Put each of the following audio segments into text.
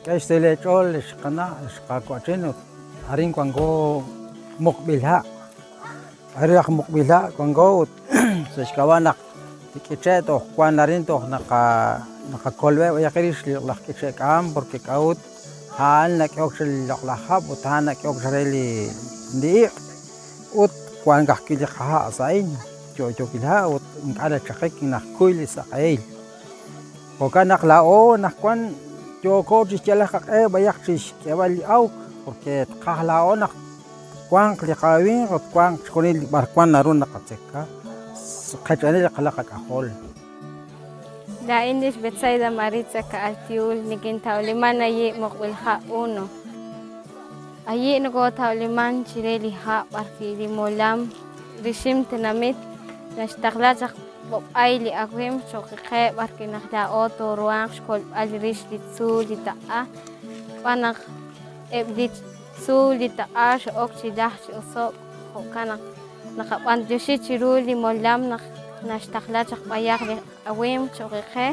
Nak'e xsahil eech'ool li xqana' xqawa'chin ut arin wanko muqb'il ha'. Arin aj muqb'il ha' wanko ut sa' xk'ab'a' naq li k'iche' toj wank arin toj naqakolb'eb' b'ayaq rix li loq'laj k'iche' k'aam porque k'a'ut a'an nak'ehok re li loq'laj hab' ut a'an nak'ehok re li iq' ut wank ajwi' li qaha' sa' a'in yo'yookil ha' ut ink'a' nachaqik najkuy li saq'ehil. Jo'kan naq laa'o anaqwan yooko chi xyalb'al qaq'e b'ayaq chi xk'eeb'al li awk porque tqaj laa'o naq twanq li qawinq ut twanq chixjunil b'arwan naru naqatzeka qech'ani li qalal qak'ajol. Laa'in lix Betsaida Maritza Ka'altiul nikintawliman ayi' Muqb'il Ha' Uno. Ayi' nokotawliman chire li ha' b'arwi' li molam rixim tenamit naxtaqla chaq b'ob'ay li awimq cho'q qe b'arwi' naq laa'o tooruhanq xkolb'al rix li tzuul li taq'a xb'aan naq eb' li tzuul li taq'a xe'ok chi lajk chi oso'k jo'kan naq naqab'antioxi chiru li molam naq naxtaqla chaq b'ayaq li awimq cho'q qe.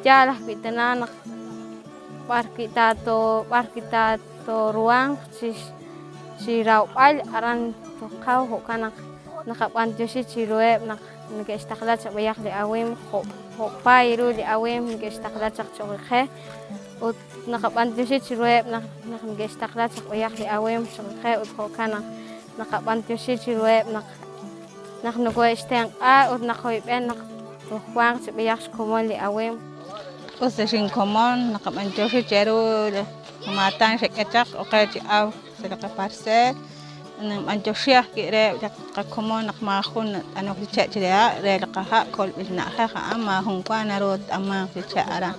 Yaal ajwi' tana naq b'arwi' taato b'arwi' taatooruhanq chi chi rawb'al aran toqaw jo'kan naq naqab'antioxi chiruheb' naq neke'xtaqla chaq b'ayaq li awimq jo' jo' paay ru li awimq neke'xtaqla chaq cho'q qe ut naqab'antioxi chiruheb' naq naq neke'xtaqla chaq b'ayaq li awimq cho'q qe ut jo'kan naq naqab'antioxi chiruheb' naq naq nokohe'xtenq'a ut naqoyb'en naq toj wanq chi b'ayaq xkomon li awimq. Us ex inkomon, naqab'antioxi cheru li maatan xek'e chaq oqe chi awk sa' li qaparseel. Ninb'antioxi ajwi' reheb' li qakomon naq maajun nat'anok li che' chire ha' re li qaha' kolb'il na'ajej a'an maajun wa naru tt'amanq li che' aran.